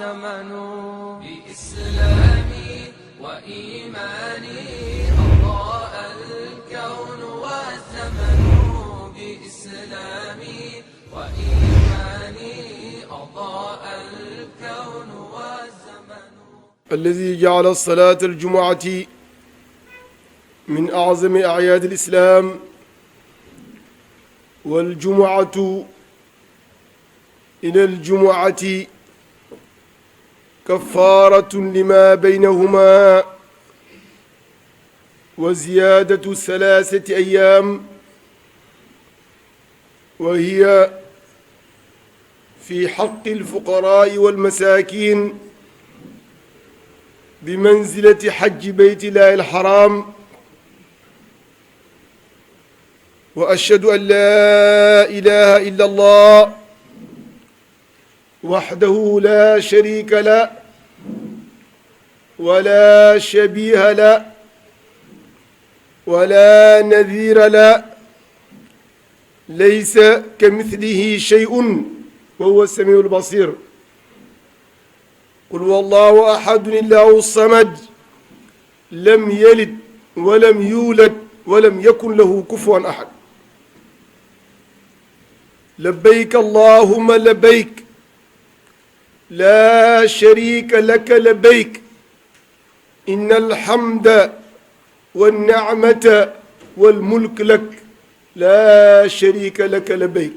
وزمن بإسلامي وإيماني أضاء الكون والزمن بإسلامي وإيماني أضاء الكون والزمن الذي جعل الصلاة الجمعة من أعظم أعياد الإسلام والجمعة إلى الجمعة كفارة لما بينهما وزيادة 3 أيام وهي في حق الفقراء والمساكين بمنزلة حج بيت الله الحرام وأشهد أن لا إله إلا الله وحده لا شريك له ولا شبيه له ولا نذير له ليس كمثله شيء وهو السميع البصير قل هو الله أحد الله الصمد لم يلد ولم يولد ولم يكن له كفوا أحد لبيك اللهم لبيك لا شريك لك لبيك إن الحمد والنعمة والملك لك لا شريك لك لبيك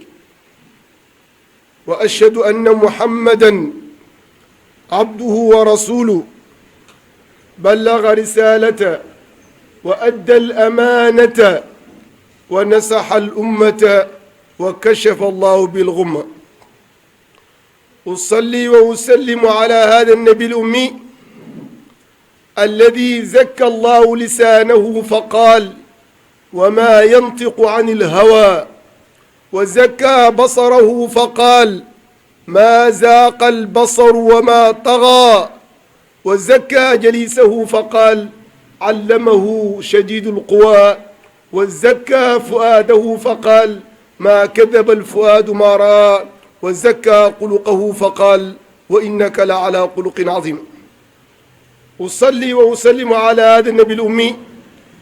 وأشهد أن محمدًا عبده ورسوله بلغ رسالته وأدى الأمانة ونصح الأمة وكشف الله بالغمة أصلي وأسلم على هذا النبي الأمي الذي زكى الله لسانه فقال وما ينطق عن الهوى وزكى بصره فقال ما زاق البصر وما طغى وزكى جليسه فقال علمه شديد القوى وزكى فؤاده فقال ما كذب الفؤاد ما رأى وزكى خلقه فقال وإنك لعلى خلق عظيم أصلي وأسلم على هذا النبي الأمي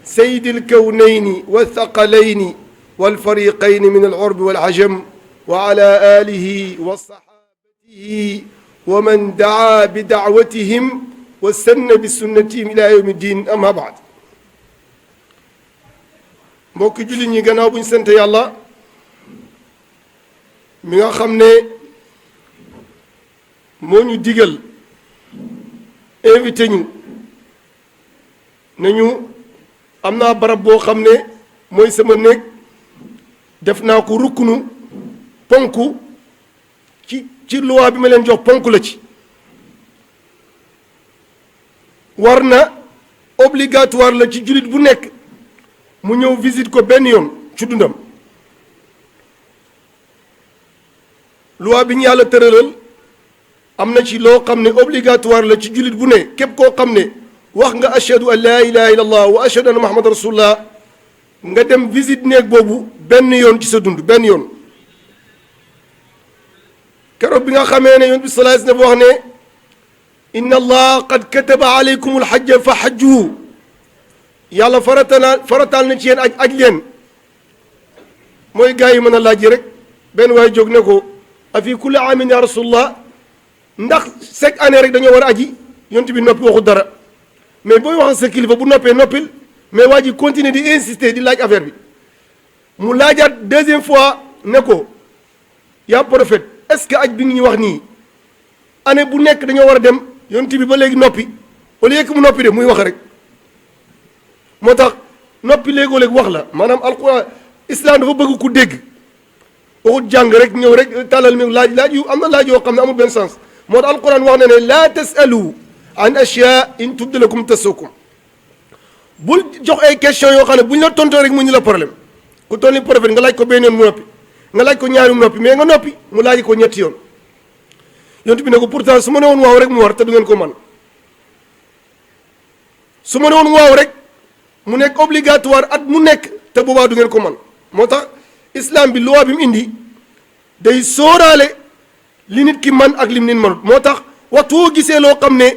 سيد الكونين والثقلين والفريقين من العرب والعجم وعلى آله وصحابته ومن دعا بدعوتهم واستنى بسنتهم إلى يوم الدين أما بعد mbokk jullit ñi gannaaw bu ñu sant yàlla mi nga xam ne moo ñu digal invité ñu nañu am naa barab boo xam ne mooy sama néeg def naa ko rukkunu ponku ci loi bi ma leen jox ponk la ci war na obligatoire la ci jullit bu nekk mu ñëw visite ko benn yoon ci dundam loi bi ñu yàlla tëralal am na ci loo xam ne obligatoire la ci jullit bu ne képp koo xam ne wax nga ashhadu an laa ilaha illa allah wa ashhadu anna muhammad rasulullah nga dem visite néeg boobu benn yoon ci sa dund benn yoon keroog bi nga xamee ne yonent bi sallallahu alayhi wa sallam wax ne inna allah qad kataba alaykum alhajja fa hajju yàlla farataal na ci yéen aj leen mooy gars yi mën a laaj rek benn waay jóg ne ko afi kulli aamin ya rasulullah ndax chaque année rek dañoo war a aji yonent bi noppi waxu dara mais booy wax sa kilifa bu noppee noppil mais waa ji continuer di insister di laaj affaire bi mu laajaat deuxième fois ne ko yaa prophète est-ce que aj bi ngi ñu wax nii année bu nekk dañoo war a dem yonent bi ba léegi noppi au lieu que mu noppi de muy wax rek moo tax noppi léegoo léegi wax la maanaam alquran islam dafa bëgg ku dégg waxut jàng rek ñëw rek tàllal mi laaj yu am na laaj yoo xam ne amul benn sens moo tax alquran wax na ne laa tasalu an ashya in tubda lakum tasukum bul jox ay question yoo xam ne bu ñu la tontoo rek mu ñu la problème ku toll ni prophète nga laaj ko benn yoon mu noppi nga laaj ko ñaari mu noppi mais nga noppi mu laaj ko ñetti yoon yonent bi ne ko pourtant su ma ne woon waaw rek mu war te du ngeen ko man su ma ne woon waaw rek mu nekk obligatoire at mu nekk te boobaa du ngeen ko man moo tax islam bi loi bi mu indi day sóoraale li nit ki man ak lim nit manut moo tax waxtu woo gisee loo xam ne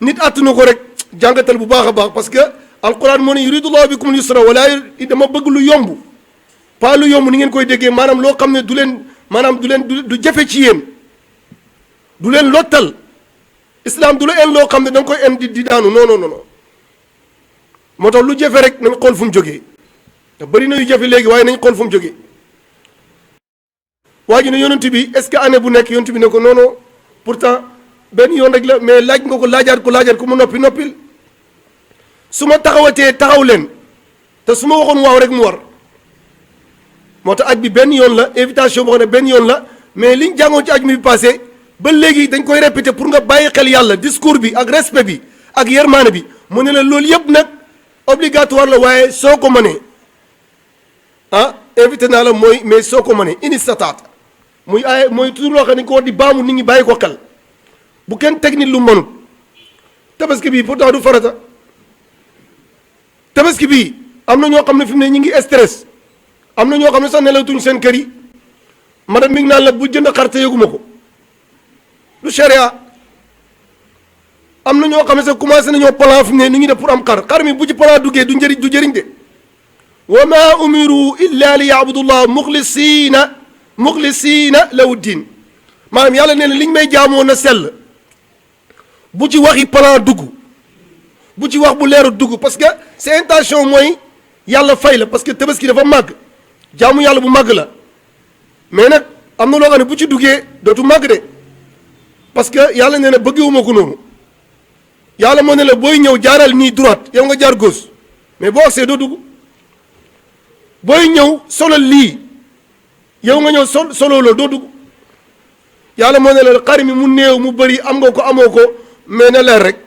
nit attunu ko rek jàngatal bu baax a baax parce que alquran moo ne yuridullahu bikumul yusra wala dama bëgg lu yomb pas lu yomb ni ngeen koy déggee maanaam loo xam ne du leen maanaam du jafe ci yéen du leen lottal islam du la en loo xam ne da nga koy en di daanu non non non moo tax lu jafe rek nañ xool fu mu jógee te bëri na yu jafe léegi waaye nañ xool fu mu jógee waa ji ne yonent bi est-ce que année bu nekk yonent bi ne ko non non pourtant benn yoon rek la mais laaj nga ko laajaat ko mu noppil su ma taxawatee taxaw leen te su ma waxoon waaw rek mu war moo tax aj bi benn yoon la invitation boo xam ne benn yoon la mais liñ jàngoon ci aj mi bi passé ba léegi dañ koy répéter pour nga bàyyi xel yàlla discours bi ak respect bi ak yermaane bi mu ne la loolu yëpp nag obligatoire la waaye soo ko mënee invité naa la mooy mais soo ko mënee ini sataat muy ay mooy toujours loo xam ne ko war di baamu nit ñi bàyyi ko xel bu kenn teg nit lu mënut tabaski bii pourtant du farata tabaski bii am na ñoo xam ne fi mu ne ñu ngi stress am na ñoo xam ne sax nelawtuñ seen kër yi madame mi ngi naan la bu jënd xar te yëguma ko du sharia am na ñoo xam ne sax commencé nañoo plan fi mu ne ni ngi def pour am xar mi bu ci plan duggee du jëriñ de wa ma umiru illa li yaabudullah muxlisina lahu diin maanaam yàlla nee na liñ may jaamoo na sell bu ci waxi plan dugg bu ci wax bu leeru dugg parce que c'est intention mooy yàlla fay la parce que tabaski dafa màgg jaamu yàlla bu màgg la mais nag am na loo xam ne bu ci duggee dootu màgg de parce que yàlla nee na bëggewuma ko noonu yàlla moo ne la booy ñëw jaaral nii droite yow nga jaar gauche mais boo agsee doo dugg booy ñëw solal lii yow nga ñëw solo loolu doo dugg yàlla moo ne la xar mi mu néew mu bëri am nga ko amoo ko mais na leer rek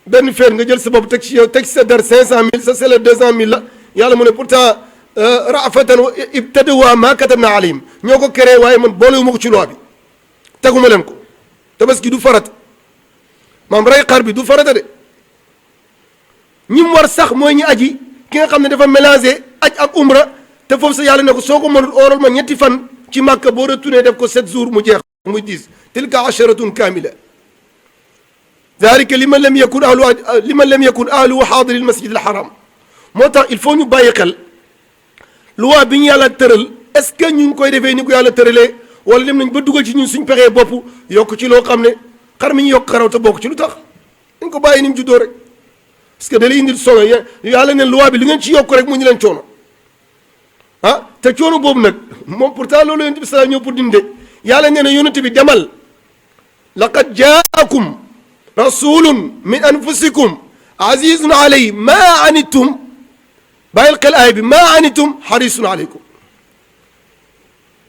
benn feet nga jël sa bopp teg ci yow teg ci sa der 500000 sa sele 200000 la yàlla mu ne pourtant raafatan ibtadawaa maa katabna alayhim ñoo ko créé waaye man boolewuma ko ci loi bi teguma leen ko tabaski du farata maam rey xar bi du farata de ñi mu war sax mooy ñi aji ki nga xam ne dafa mélangé aj ak umra te foofu sa yàlla ne ko soo ko mënul ooral ma ñetti fan ci màkka boo retourné def ko 7 jours mu jeex muy 10 tilka asharatun kamila dalika liman lam yakun ahluhu xaadiri lmasjid alxaram moo tax il faut ñu bàyyi xel loi bi ñu yàlla tëral est-ce que ñu ngi koy defee ni ko yàlla tëralee wala dem nañ ba dugal ci ñun suñ pexee bopp yokk ci loo xam ne xar mi ñu yokk xaraw te bokk ci lu tax dañ ko bàyyi ni mu juddoo rek parce que da lay indil solo yàlla ne loi bi li ngeen ci yokk rek mu ñu leen coono te coono boobu nag moom pourtant loolu yonent bi sallallahu ñëw pour dinde yàlla nee na yonent bi demal laqad jaakum rasulun min anfusikum azizun alay ma anitum bàyyil xel aay bi ma anitum xarisun aleykum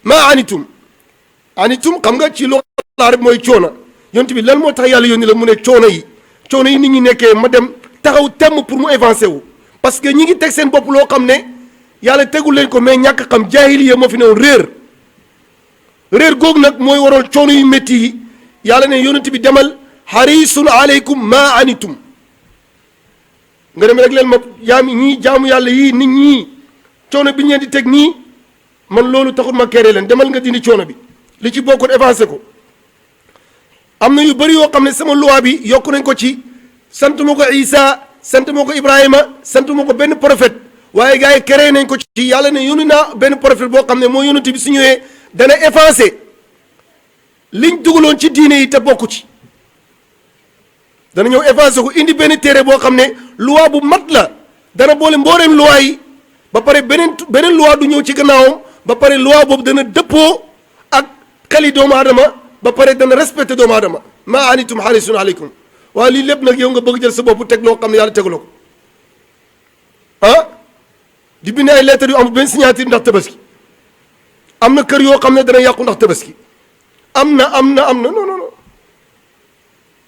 ma anitum xam nga ci loo arab mooy coono yonent bi lan moo tax yàlla yónni la mu ne coono yi nit ñi nekkee ma dem taxaw temm pour mu avancer wu parce que ñi ngi teg seen bopp loo xam ne yàlla tegul leen ko mais ñàkk xam jaahiliya moo fi newoon réer googu nag mooy waral coono yu métti yi yàlla ne yonent bi demal xarisun aleykum ma anitum nga dem rek leen ma ñii jaamu yàlla yii nit ñii coono bi ñeen di teg nii man loolu taxul ma kéré leen demal nga dindi coono bi li ci bokkoon avancé ko am na yu bëri yoo xam ne sama loi bi yokku nañ ko ci sant ma ko Isa sant ma ko Ibrahima sant ma ko benn prophète waaye gars yi créé nañ ko ci yàlla ne yónni naa benn prophète boo xam ne moo yónnati bi su ñëwee dana effacé liñ dugaloon ci diine yi te bokku ci dana ñëw effacé ko indi benn téere boo xam ne loi bu mat la dana boole mbooleem loi yi ba pare beneen loi du ñëw ci gannaawam ba pare loi boobu dana dëppoo ak xeli doomu aadama ba pare dana respecté doomu aadama maa anitum harisun aleykum waaye lii lépp nag yow nga bëgg jël sa bopp teg loo xam ne yàlla teguloo ko di bind ay lettres yu amul benn signature ndax tabaski am na kër yoo xam ne dana yàqu ndax tabaski am na non non non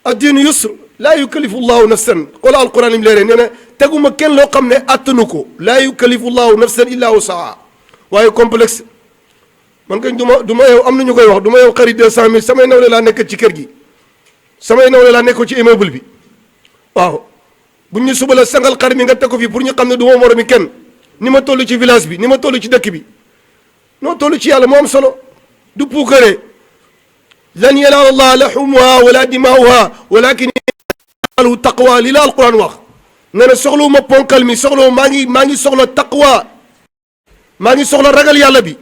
ad-diinu yusr laa yukallifu llahu nafsan xoolal alquran yi mu leeree nee na teguma kenn loo xam ne attanu ko laa yukallifu llahu nafsan illa wusaha waaye complexe man kañ du ma yow am na ñu koy wax du ma yow xarit 200000 samay nawle laa nekk ci kër gi samay nawle laa nekk ci immeuble bi waaw buñ ñu suba la sangal xar mi nga teg ko fii pour ñu xam ne du ma moromi kenn ni ma toll ci village bi ni ma toll ci dëkk bi noo toll ci yàlla moo am solo du puukaree lan yanaala llaha luhumuha wala dimaa'uha walakin yanaaluhu taqwa li la alquran wax nee na soxlawuma ponkal mi soxlawu maa ngi soxla taqwa maa ngi soxla ragal yàlla bi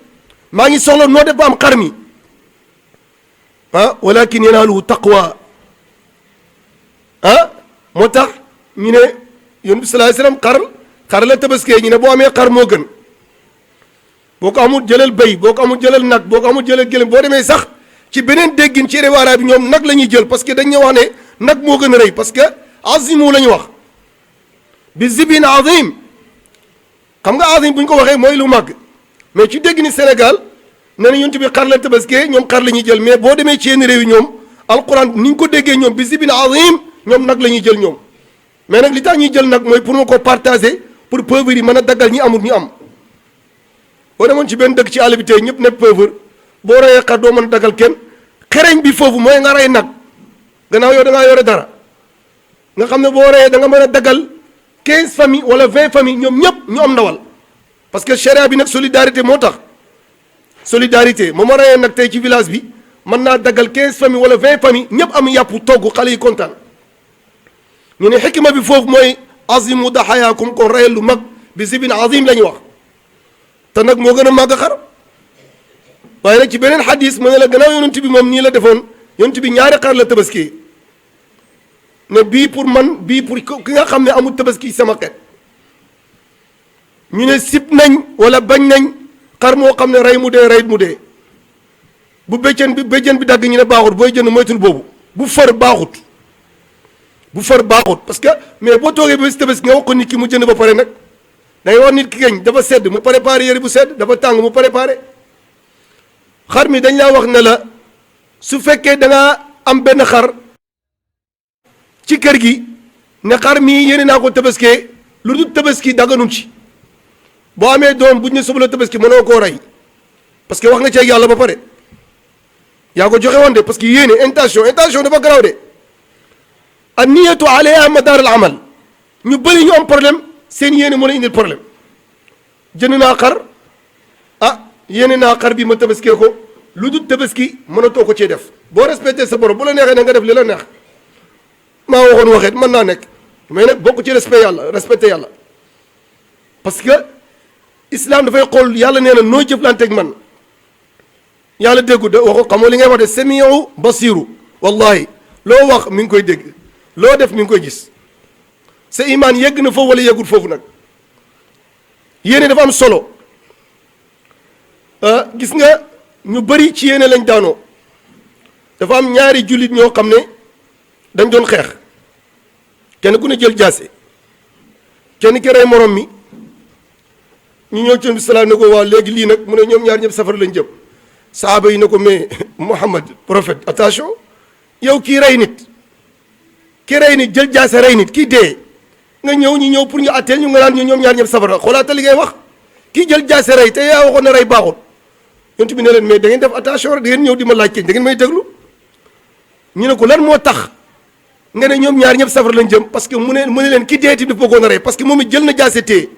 maa ngi soxla noo def ba am xar mi walakin yanaaluhu taqwa moo tax ñu ne yonent bi sallallahu alayhi wasallam xar la tabaskee ñu ne boo amee xar moo gën boo ko amul jëlal béy boo ko amul jëlal nag boo ko amul jëlal gëlëm boo demee sax ci beneen déggin ci réew arab bi ñoom nag la ñuy jël parce que dañ ñu wax ne nag moo gën a rëy parce que azimu la ñu wax bi zibin azim xam nga azim bu ñu ko waxee mooy lu màgg mais ci dégg ni Sénégal nee na yonent bi xar la tabaskee ñoom xar la ñuy jël mais boo demee ci yenn réew yi ñoom alquran ni ñu ko déggee ñoom bi zibin azim ñoom nag la ñuy jël ñoom mais nag li tax ñuy jël nag mooy pour ma ko partager pour pauvres yi mën a daggal ñi amul ñu am boo demoon ci benn dëkk ci àll bi tey ñëpp nekk pauvre boo reyee xar doo mën a daggal kenn xereñ bi foofu mooy nga rey nag gannaaw yow da ngaa yore dara nga xam ne boo reyee da nga mën a daggal 15 familles wala 20 familles ñoom ñëpp ñu am ndawal parce que charia bi nag solidarité moo tax solidarité moom moo reyee nag tey ci village bi mën naa daggal 15 familles wala 20 familles ñëpp am yàpp togg xale yi kontaan ñu ne xikma bi foofu mooy azimu daxayaakum kon reyal lu mag bi zibin azim la ñuy wax te nag moo gën a màgg xar waaye nag ci beneen xadis mu ne la gannaaw yonent bi moom nii la defoon yonent bi ñaari xar la tabaski ne bii pour man bii pour ki nga xam ne amul tabaski sama xeet ñu ne sib nañ wala bañ nañ xar moo xam ne rey mu dee reyit mu dee bu béjjën bi dagg ñu ne baaxut booy jënd moytul boobu bu fër baaxut bu fër baaxut parce que mais boo toogee ba si tabaski nga wax ko nit ki mu jënd ba pare nag da ngay wax nit ki gañ dafa sedd mu préparé yëre bu sedd dafa tàng mu préparé xar mi dañ laa wax ne la su fekkee da nga am benn xar ci kër gi ne xar mi yéene naa ko tabaskee lu dul tabaski daganum ci boo amee doom buñ ne suba la tabaski mënoo koo rey parce que wax nga ci ak yàlla ba pare yaa ko joxe woon de parce que yéene intention dafa garaaw de an niyatu alayha madar al amal ñu bëri ñu am problème seen yéene moo la indil problème jënd naa xar yéene naa xar bi ma tabaskee ko lu dul tabaski mënatoo ko cee def boo respecté sa borom bu la neexee na nga def li la neex maa waxoon waxeet mën naa nekk mais nag bokk ci respecté yàlla parce que islam dafay xool yàlla nee na noo jëflanteeg man yàlla déggu de waxu xamoo li ngay wax de samiu basiru wallahi loo wax mi ngi koy dégg loo def mi ngi koy gis sa imaan yegg na foofu wala yeggul foofu nag yéene dafa am solo gis nga ñu bëri ci yéene lañ daanoo dafa am ñaari jullit ñoo xam ne dañ doon xeex kenn ku ne jël jaase kenn ki rey morom mi ñu ñëw ci bi salaam ne ko waaw léegi lii nag mu ne ñoom ñaar ñëpp safara lañ jëm saaba yi ne ko mais Muhammad prophète attention yow kii rey nit jël jaase rey nit kii dee nga ñëw ñu ñëw pour ñu atteel ñu nga naan ñu ñoom ñaar ñëpp safara xoolaata li ngay wax kii jël jaase rey te yaa waxoon na rey baaxul yonent bi ne leen mais da ngeen def attention rek da ngeen ñëw di ma laaj keñ da ngeen may déglu ñu ne ko lan moo tax nga ne ñoom ñaar ñëpp safara lañ jëm parce que mu ne leen ki dee ti daf bëggoon a rey parce que moom it jël na jaase téye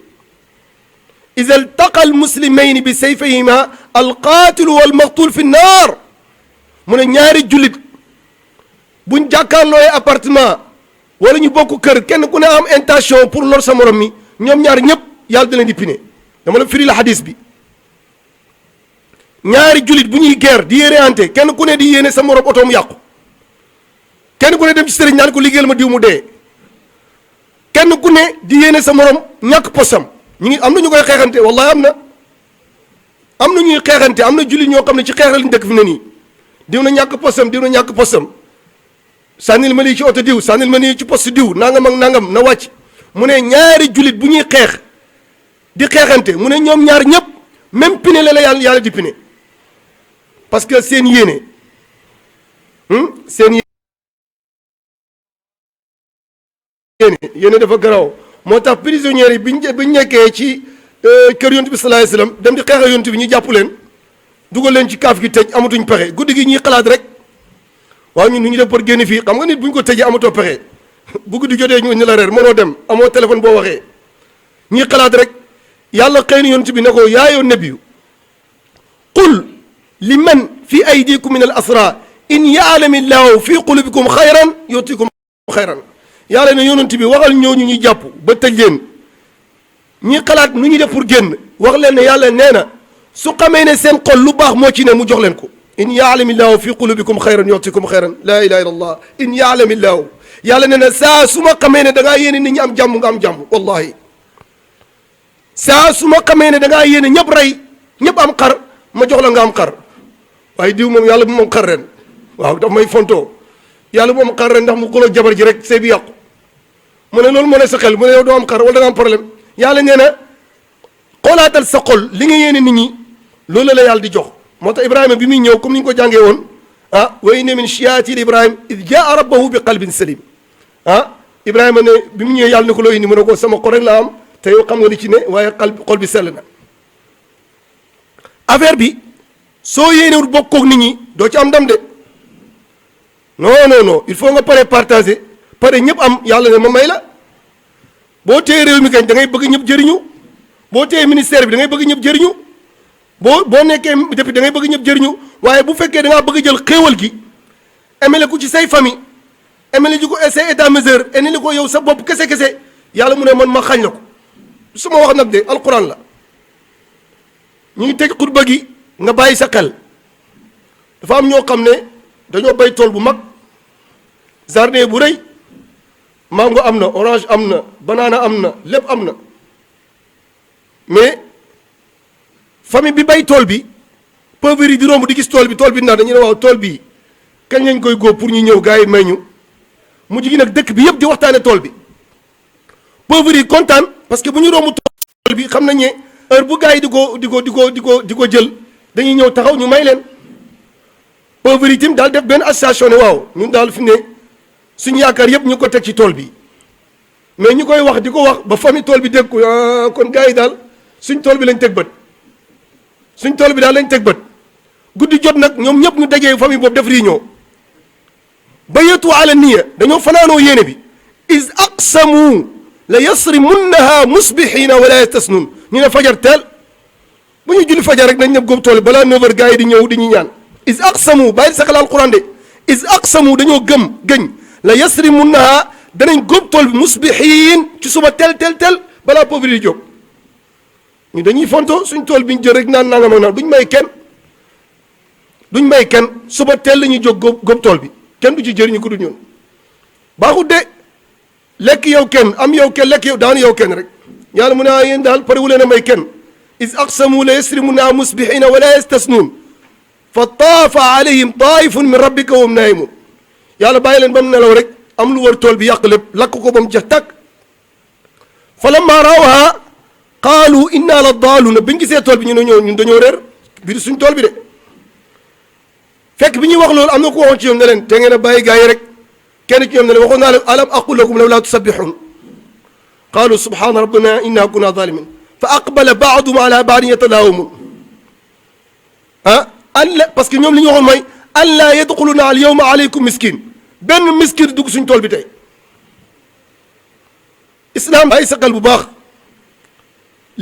ida altaqa almuslimayni bi sayfayhima alqaatilu walmaqtul fi nnaar mu ne ñaari jullit buñ jàkkaarlooyee appartement wala ñu bokk kër kenn ku ne am intention pour lor sa morom mi ñoom ñaar ñëpp yàlla da leen di pine dama la firi la xadis bi ñaari jullit bu ñuy guerre di yéeneante kenn ku ne di yéene sa morom otoom yàqu kenn ku ne dem ci sëriñ naan ko liggéeyal ma diw mu dee kenn ku ne di yéene sa morom ñàkk posam ñu ngi am na ñu koy xeexante wallahi am na ñuy xeexante am na jullit ñoo xam ne ci xeex lañ dëkk fi ne nii diw na ñàkk posam diw na ñàkk posam sànnil ma lii ci oto diw sànnil ma nii ci poste diw nangam ak nangam na wàcc mu ne ñaari jullit bu ñuy xeex di xeexante mu ne ñoom ñaar ñëpp même pine la yàlla di pine parce que seen yéene yéene dafa garaw moo tax prisonniers yi biñ nekkee ci kër yontu bi sallallahu alayhi wasallam dem di xeexal yontu bi ñu jàpp leen dugal leen ci kaaf gi tëj amatuñ pexe guddi gi ñuy xalaat rek waaw ñun nu ñu def pour génn fii xam nga nit bu ñu ko tëjee amatoo pexe bu guddi jotee ñu indi la reer mënoo dem amoo téléphone boo waxee ñuy xalaat rek yàlla xëy na yontu bi ne ko yaa ayyuhan nabiyyu qul liman fi aydikum min al asra in yaalamillahu fi qulubikum xayran yutikum xayran yàlla ne yonent bi waxal ñooñu ñu jàpp ba tëj leen ñi xalaat nu ñuy def pour génn wax leen ne yàlla nee na su xamee ne seen xol lu baax moo ci ne mu jox leen ko in yaalamillahu fi qulubikum xayran yutikum xayran laa ilaha illa allah in yaalamillahu yàlla nee na saa su ma xamee ne da ngaa yéene nit ñi am jàmm nga am jàmm wallahi saa su ma xamee ne da ngaa yéene ñëpp rey ñëpp am xar ma jox la nga am xar waaye diw moom yàlla bu moom xar ren waaw daf may fontoo yàlla bu moom xar ren ndax mu xuloo jabar ji rek sëy bi yàqu mu ne loolu moo ne sa xel mu ne yow doo am xar wala da nga am problème yàlla nee na xoolaatal sa xol li nga yéene nit ñi loolu la yàlla di jox moo tax ibrahima bi muy ñëw comme ni ñu ko jàngee woon ah wa inna min shiyaati ibrahim id jaa rabbahu bi qalbin salim ah ibrahima ne bi mu ñëwee yàlla ne ko loo indi mu ne ko sama xol rek la am te yow xam nga li ci ne waaye xol bi sell na affaire bi soo yéenewul bokkoog nit ñi doo ci am ndam de non non non il faut nga pare partager pare ñëpp am yàlla ne ma may la boo téye réew mi kañ da ngay bëgg ñëpp jëriñu boo téye ministère bi da ngay bëgg ñëpp jëriñu boo nekkee député da ngay bëgg ñëpp jëriñu waaye bu fekkee da ngaa bëgg jël xéewal gi emele ko ci say famille emele ji ko say état mesure emele ko yow sa bopp kese yàlla mu ne man ma xañ la ko su ma wax nag de alquran la ñu ngi tëj xutba gi nga bàyyi sa xel dafa am ñoo xam ne dañoo bay tool bu mag jardin bu rëy mango am na orange am na banana am na lépp am na mais famille bi bay tool bi pauvres yi di romb di gis tool bi ndax dañu ne waaw tool bi kañ lañ koy góob pour ñu ñëw gars yi may ñu mujj gi nag dëkk bi yëpp di waxtaane tool bi pauvres yi kontaan parce que bu ñu romb tool bi xam nañ ne heure bu gars yi di ko jël dañuy ñëw taxaw ñu may leen pauvres yi tamit daal def benn association ne waaw ñun daal fi ne suñu yaakaar yëpp ñu ko teg ci tool bi mais ñu koy wax di ko wax ba famille tool bi dégg ko kon gars yi daal suñ tool bi lañ teg bët suñ tool bi daal lañ teg bët guddi jot nag ñoom ñëpp ñu dajee famille boobu def réunion bayatu ala niya dañoo fanaanoo yéene bi is aqsamu la yasrimunnaha musbihina wala yastasnun ñu ne fajar teel bu ñu julli fajar rek nañ ñëpp góob tool bi balaa 9h gars yi di ñëw di ñu ñaan is aqsamu bàyyi sa xel alquran de is aqsamu dañoo gëñ la yasrimunnaha danañ góob tool bi musbihin ci suba tel balaa pauvre yi jóg ñu dañuy fonto suñ tool bi ñu jël rek naan nangam ak naan duñ may kenn suba teel la ñuy jóg góob tool bi kenn du ci jëriñu ko du ñun baaxut de lekk yow kenn am yow kenn lekk yow daan yow kenn rek yàlla mu ne yéen daal pare wu leen a may kenn is aqsamu la yasrimunnaha musbihina wala yastasnuun fa taafa alayhim taifun min rabbika wa hum naimun yàlla bàyyi leen ba mu nelaw rek am lu wër tool bi yàq lépp lakk ko ba mu jeex tàkk fa lamma raawha qaalu inna la daaluuna bi ñu gisee tool bi ñu ne ñun dañoo réer biir suñ tool bi de fekk bi ñuy wax loolu am na ko waxoon ci ñoom ne leen te ngeen a bàyyi gars yi rek kenn ci ñoom ne leen waxoon naa leen alam aqul lakum law laa tusabbixuun qaalu subhaana rabbina inna kunna zalimin fa aqbala baaduhum ala baadin yatalaawamuun parce que ñoom li ñu waxoon mooy an laa yadxuluna al yawma alaykum miskin benn miskin dugg suñ tool bi tey islam bàyyi sa xel bu baax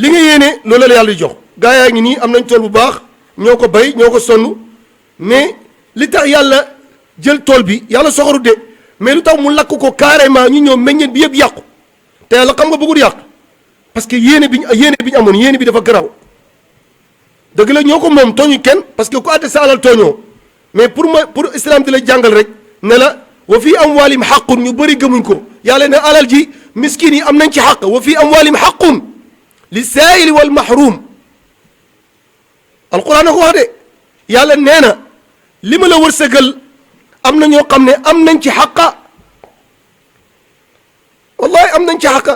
li nga yéene loolu la yàlla di jox gaa yaa ngi nii am nañ tool bu baax ñoo ko bay ñoo ko sonn mais li tax yàlla jël tool bi yàlla soxoru de mais lu tax mu lakk ko carrément ñu ñëw meññeen bi yëpp yàqu te yàlla xam nga bëggul yàq parce que yéene bi ñu amoon yéene bi dafa garaaw dëgg la ñoo ko moom tooñu kenn parce que ku àtte sa alal tooñoo mais pour islam di la jàngal rek ne la wa fii amwaalim xaqun ñu bëri gëmuñ ko yàlla ne alal ji miskin yi am nañ ci xaq wa fii amwaalim xaqun li saa'ili wal mahrum alquran na ko wax de yàlla nee na li ma la wërsëgal am na ñoo xam ne am nañ ci xaqa wallahi am nañ ci xaqa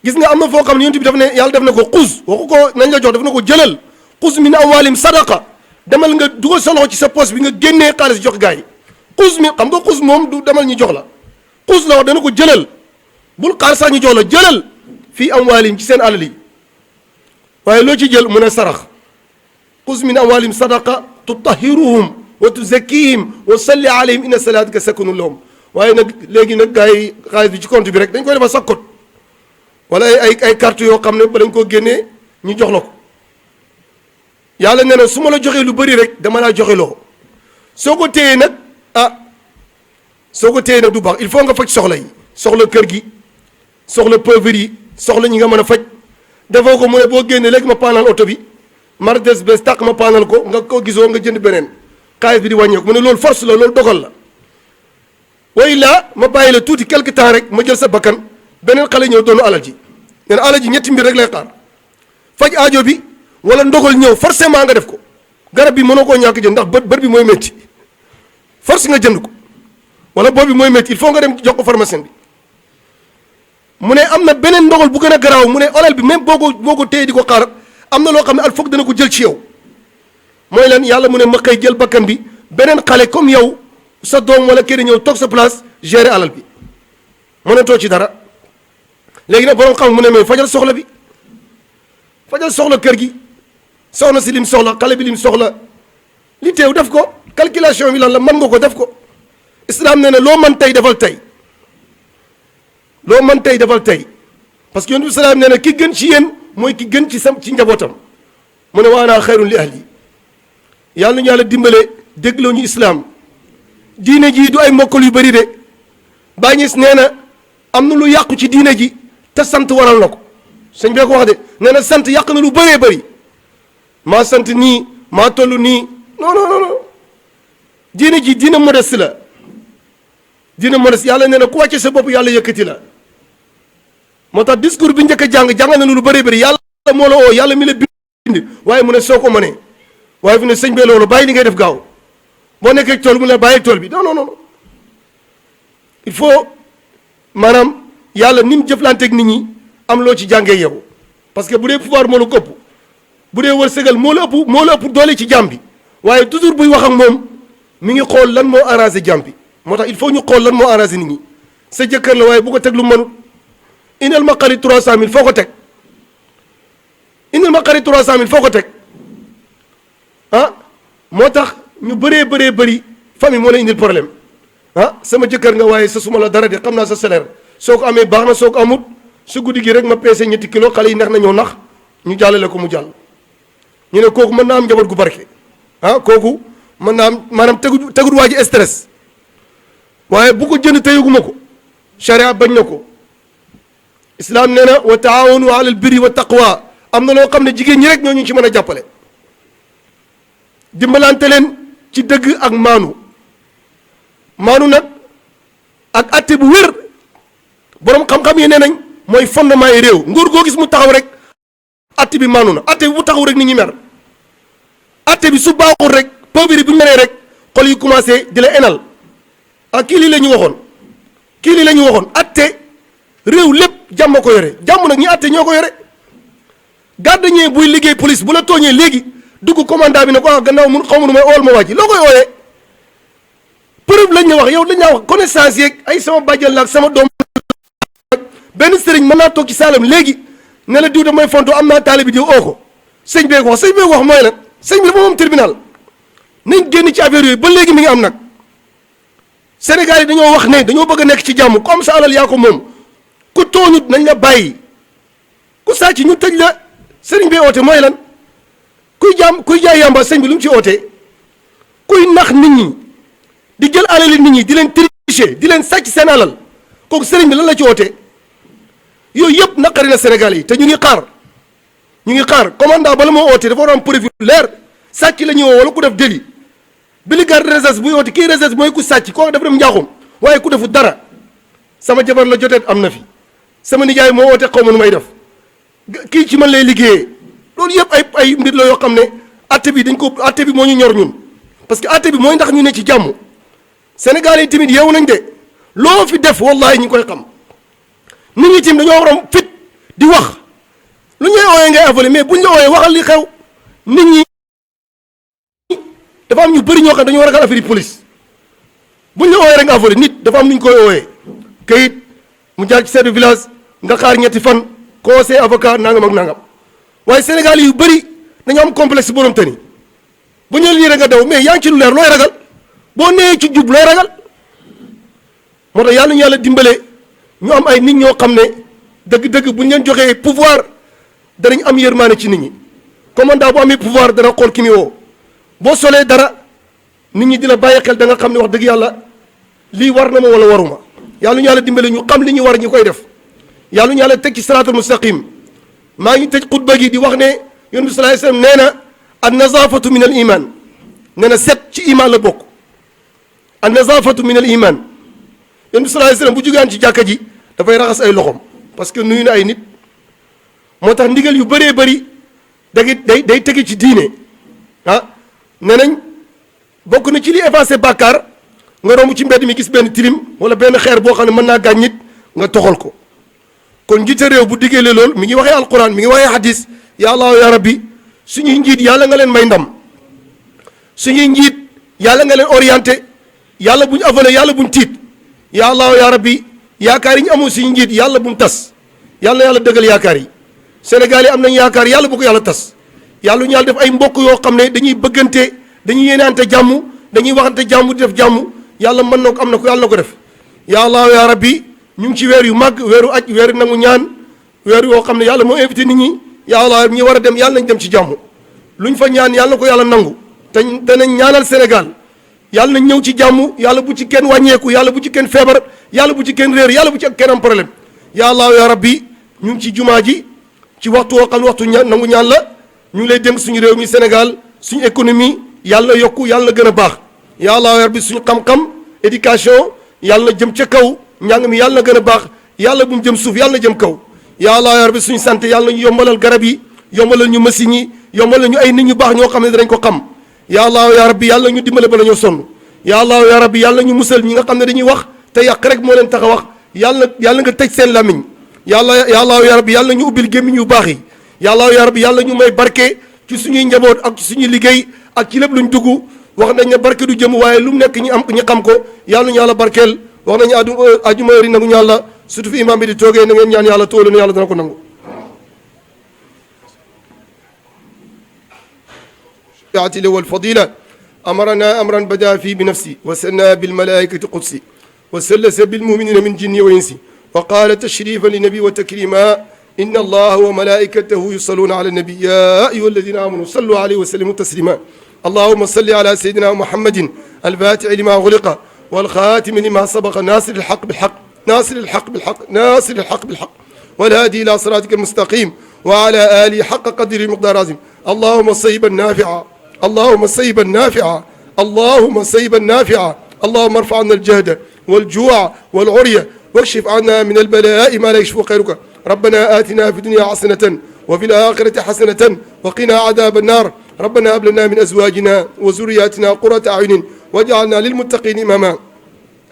gis nga am na foo xam ne yonent bi daf ne yàlla def na ko xuz waxu ko nañ la jox daf na ko jëlal xuz min amwaalim sadaqa demal nga dugal sa loxo ci sa poche bi nga génnee xaalis jox gaa yi xuz mi xam nga xuz moom du demal ñu jox la xuz la wax dana ko jëlal bul xaar sax ñu jox la jëlal fii amwaalim ci seen alal yi waaye loo ci jël mu ne sarax xuz min amwaalim sadaqa tutahiruhum wa tuzakkihim wa salli alayhim inna salaataka sakunun lahum waaye nag léegi nag gaa yi xaalis bi ci compte bi rek dañ koy defal sa code wala ay carte yoo xam ne ba dañ koo génnee ñu jox la ko yàlla nee na su ma la joxee lu bëri rek dama laa joxe loo soo ko téyee nag soo ko téyee nag du baax il faut nga faj soxla yi soxla kër gi soxla pauvre yi soxla ñi nga mën a faj defoo ko mu ne boo génnee léegi ma paanal oto bi Mercedes bees tàq ma paanal ko nga ko gisoo nga jënd beneen xaalis bi di wàññeeku mu ne loolu force la loolu dogal la way laa ma bàyyi la tuuti quelque temps rek ma jël sa bakkan beneen xale ñëw doonu alal ji nee na alal ji ñetti mbir rek lay xaar faj aajo bi wala ndogal ñëw forcément nga def ko garab bi mënoo koo ñàkk jënd ndax bët bi mooy métti force nga jënd ko wala boobu bi mooy métti il faut nga dem jox ko pharmacien bi mu ne am na beneen ndogal bu gën a garaaw mu ne olal bi même boo ko téye di ko xaar am na loo xam ne al foog dana ko jël ci yow mooy lan yàlla mu ne ma xëy jël bakkan bi beneen xale comme yow sa doom wala kenn ñëw toog sa place gérer alal bi mënatoo ci dara léegi nag borom xam mu ne mais fajal soxla bi fajal soxla kër gi soxna si lim soxla xale bi lim soxla li teew def ko calculation bi lan la mën nga ko def ko islam nee na loo mën tey defal tey loo mën tey defal tey parce que yonent bi salaam nee na ki gën ci yéen mooy ki gën ci njabootam mu ne wa ana xayrun li ahli yàlla ñu yàlla dimbale dégloo ñu islam diine ji du ay mokkal yu bëri de Baay Ñas nee na am na lu yàqu ci diine ji te sant waral na ko sëñ bee ko wax de nee na sant yàq na lu bëree bëri maa sant nii maa toll nii non non non diine ji diine modeste la diine modeste yàlla nee na ku wàcce sa bopp yàlla yëkkati la moo tax discours bi njëkk a jàngal na lu bëree bëri yàlla moo la oo yàlla mi la bind waaye mu ne soo ko mënee waaye fu ne sëñ bee loolu bàyyi li ngay def gaaw boo nekkee tool mu ne bàyyi tool bi non non non il faut maanaam yàlla ni mu jëflanteeg nit ñi am loo ci jàngee yow parce que bu dee pouvoir moo la ko ëpp bu dee wërsëgal moo la ëpp doole ci jàmm bi waaye toujours buy wax ak moom mi ngi xool lan moo arrangé jàmm bi moo tax il faut ñu xool lan moo arrangé nit ñi sa jëkkër la waaye bu ko teg lu mënut indil ma xarit 300000 foo ko teg indil ma xarit 300000 foo ko teg moo tax ñu bëree bëri famille moo la indil problème sama jëkkër nga waaye sa suma la dara de xam naa sa salaire soo ko amee baax na soo ko amut su guddi gi rek ma peese ñetti kilo xale yi neex na ñëw nax ñu jàllale ko mu jàll ñu ne kooku mën naa am njaboot gu barke kooku mën naa am maanaam tegul waa ji stress waaye bu ko jënd te yëguma ko charia bañ na ko islam nee na wa taawanu alal birri wa taqwa am na loo xam ne jigéen ñi rek ñoo ñu ci mën a jàppale dimbalante leen ci dëgg ak maanu nag ak atte bu wér borom xam-xam yi nee nañ mooy fondement yi réew nguur goo gis mu taxaw rek atte bi maanu na atte bi bu taxaw rek nit ñi mer atte bi su baaxul rek pauvre yi bu ñu meree rek xol yi commencé di la enal kii lii la ñu waxoon atte réew lépp jàmm ko yore jàmm nag ñi atte ñoo ko yore gardien buy liggéey police bu la tooñee léegi dugg commandant bi ne ko gannaaw mun xaw ma nu may ool ma wàcc loo koy ooyee preuve lañ la wax yow dañ laa wax connaissance yeeg ay sama bàjjal laak sama doom benn sëriñ mën naa toog ci saalam léegi ne la diw da may fonto am naa taalibi diw oo ko sëñ bee ko wax mooy lan sëñ bi dafa moom tribunal nañ génn ci affaire yooyu ba léegi mi ngi am nag Sénégal yi dañoo wax ne dañoo bëgg a nekk ci jàmm ku am sa alal yaa ko moom ku tooñut nañ la bàyyi ku sàcc ñu tëj la sëriñ bee oote mooy lan kuy jaay yàmba sëñ bi lu mu ci ootee kuy nax nit ñi di jël alali nit ñi di leen tricher di leen sàcc seen alal kooku sëriñ bi lan la ci ootee yooyu yëpp naqari na Sénégal yi te ñu ngi xaar commandant bala moo ootee dafa war a am preuve leer sàcc la ñuy woo wala ku def délit brigade de recherche buy oote kii recherche mooy ku sàcc koo dafa dem njaaxum waaye ku defu dara sama jabar la jotee am na fi sama nijaay moo oote xaw ma nu may def kii ci man lay liggéeyee loolu yëpp ay mbir la yoo xam ne atte bi moo ñu ñor ñun parce que atte bi mooy ndax ñu ne ci jàmm Sénégal yi tamit yeewu nañ de loo fi def wallahi ñu ngi koy xam nit ñi tamit dañoo waroon fit di wax lu ñuy ooyee ngay avalé mais buñ la ooyee waxal li xew nit ñi dafa am ñu bëri ñoo xam dañoo ragal affaire yi police buñ la ooyee rek nga avalé nit dafa am nu ñu koy ooyee kayit mu jaar ci chef de village nga xaar ñetti fan conseil avocat nangam ak nangam waaye Sénégal yu bëri dañoo am complexe borom tani bu ñu lii rek nga daw mais yaa ngi ci lu leer looy ragal boo nee ci jub looy ragal moo tax yàlla ñu yàlla dimbale ñu am ay nit ñoo xam ne dëgg-dëgg bu ñu leen joxee pouvoir danañ am yërmaane ci nit ñi commandant bu amee pouvoir dana xool ki muy woo boo solee dara nit ñi dina bàyyi xel da nga xam ne wax dëgg yàlla lii war na ma wala waruma yàlla ñu yàlla dimbale ñu xam li ñu war ñu koy def yàlla ñu yàlla teg ci siraatal mustaqim maa ngi tëj xutba gi di wax ne yonent bi sallallahu alayhi wasallam nee na an nazafatu min al iman nee na set ci iman la bokk an nazafatu min al iman yonent bi sallallahu alayhi wasallam bu jugaan ci jàkka ji dafay raxas ay loxom parce que nuyu na ay nit moo tax ndigal yu bëree bëri day tege ci diine nee nañ bokk na ci li effacé bàkkaar nga romb ci mbedd mi gis benn tilim wala benn xeer boo xam ne mën naa gaañ nit nga toxal ko kon njiite réew bu diggeele lool mi ngi waxee alquran mi ngi waxee hadis ya allahu ya rabbi suñuy njiit yàlla nga leen may ndam suñuy njiit yàlla nga leen orienté yàlla buñ avalé yàlla buñ tiit ya allahu ya rabbi yaakaar yi ñu amoon suñu njiit yàlla bu mu tas yàlla dëggal yaakaar yi Sénégal yi am nañ yaakaar yàlla bu ko yàlla tas yàlla ñu yàlla def ay mbokk yoo xam ne dañuy bëggante dañuy yéeneante jàmm dañuy waxante jàmm di def jàmm yàlla mën na ko am na ko yàlla na ko def ya allahu ya rabbi ñu ngi ci weer yu màgg weeru aj weeru nangu ñaan weeru yoo xam ne yàlla moo invité nit ñi ya allah ñi war a dem yàlla nañ dem ci jàmm luñ fa ñaan yàlla na ko yàlla nangu te nañ ñaanal Sénégal yàlla nañ ñëw ci jàmm yàlla bu ci kenn wàññeeku yàlla bu ci kenn feebar yàlla bu ci kenn réer yàlla bu ci kenn am problème ya allah ya rabbi ñu ngi ci jumaa ji ci waxtu woo xam ne waxtu nangu ñaan la ñu ngi lay dénk suñu réew mi Sénégal suñu économie yàlla yokku yàlla gën a baax ya allah ya rabbi suñu xam-xam éducation yàlla na jëm ca kaw njàng mi yàlla na gën a baax yàlla bu mu jëm suuf yàlla na jëm kaw ya allah ya rabbi suñu sant yàlla nañu yombalal garab yi yombalal ñu machine yi yombalal ñu ay nit ñu baax ñoo xam ne danañ ko xam ya allah ya rabbi yàlla ñu dimbale ba la ñoo sonn ya allah ya rabbi yàlla ñu musal ñi nga xam ne dañuy wax te yàq rek moo leen tax a wax yàlla nga tëj seen lamiñ ya allah ya rabbi yàlla ñu ubbil gémmiñ yu baax yi ya allah ya rabbi yàlla ñu may barke ci suñuy njaboot ak ci suñuy liggéey ak ci lépp luñ dugg wax nañ ne barke du jëm waaye lu mu nekk ñi xam ko yàlla ñu yàlla barkeel wax nañu ajuma heure yi nangu ñu yàlla surtout fi imam bi di toogee na ngeen ñaan yàlla tóolu na yàlla dana ko nangu والفضيلة أمرنا أمرا بدأ فيه بنفسي وسنى بالملائكة قدسي وسلس بالمؤمنين من جن وإنس وقال تشريفا لنبي وتكريما إن الله وملائكته يصلون على النبي يا أيها الذين آمنوا صلوا عليه وسلموا تسليما اللهم صل على سيدنا محمد الفاتح لما غلق والخاتم لما سبق ناصر الحق بالحق ناصر الحق بالحق ناصر الحق بالحق والهادي إلى صراطك المستقيم وعلى آله حق قدر مقدار عظيم اللهم صيبا نافعا اللهم صيبا نافعا اللهم صيبا نافعا اللهم ارفع عنا الجهد والجوع والعري واكشف عنا من البلاء ما لا يكشف غيرك ربنا آتنا في الدنيا حسنة وفي الآخرة حسنة وقنا عذاب النار ربنا هب لنا من أزواجنا وذرياتنا قرة أعين واجعلنا للمتقين إماما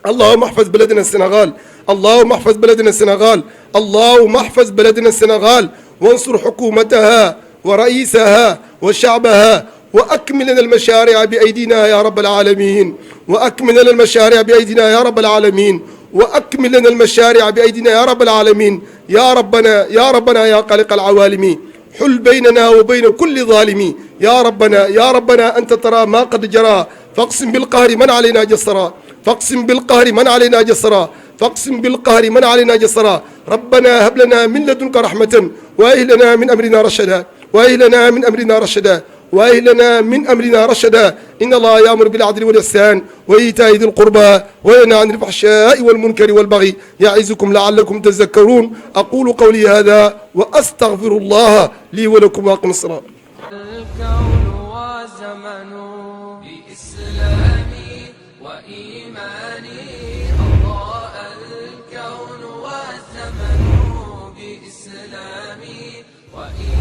اللهم احفظ بلدنا السنغال اللهم احفظ بلدنا السنغال اللهم احفظ بلدنا السنغال وانصر حكومتها ورئيسها وشعبها وأكمل لنا المشاريع بأيدينا يا رب العالمين وأكمل لنا المشاريع بأيدينا يا رب العالمين وأكمل لنا المشاريع بأيدينا يا رب العالمين يا ربنا يا ربنا يا خالق العوالم حل بيننا وبين كل ظالم يا ربنا أنت ترى ما قد جرى فاقسم بالقهر من علينا جسرا فاقسم بالقهر من علينا جسرا فاقسم بالقهر من علينا جسرا ربنا هب لنا من لدنك رحمة وهب لنا من أمرنا رشدا وهب لنا من أمرنا رشدا وهب لنا من أمرنا رشدا إن الله يأمر بالعدل والإحسان وإيتاء ذي القربى وينهى عن الفحشاء والمنكر والبغي يعظكم لعلكم تذكرون أقول قولي هذا وأستغفر الله لي ولكم وأقم الصلاة. الكون وزمن بإسلامي وإيماني أضاء الكون والزمن بإسلامي وإيماني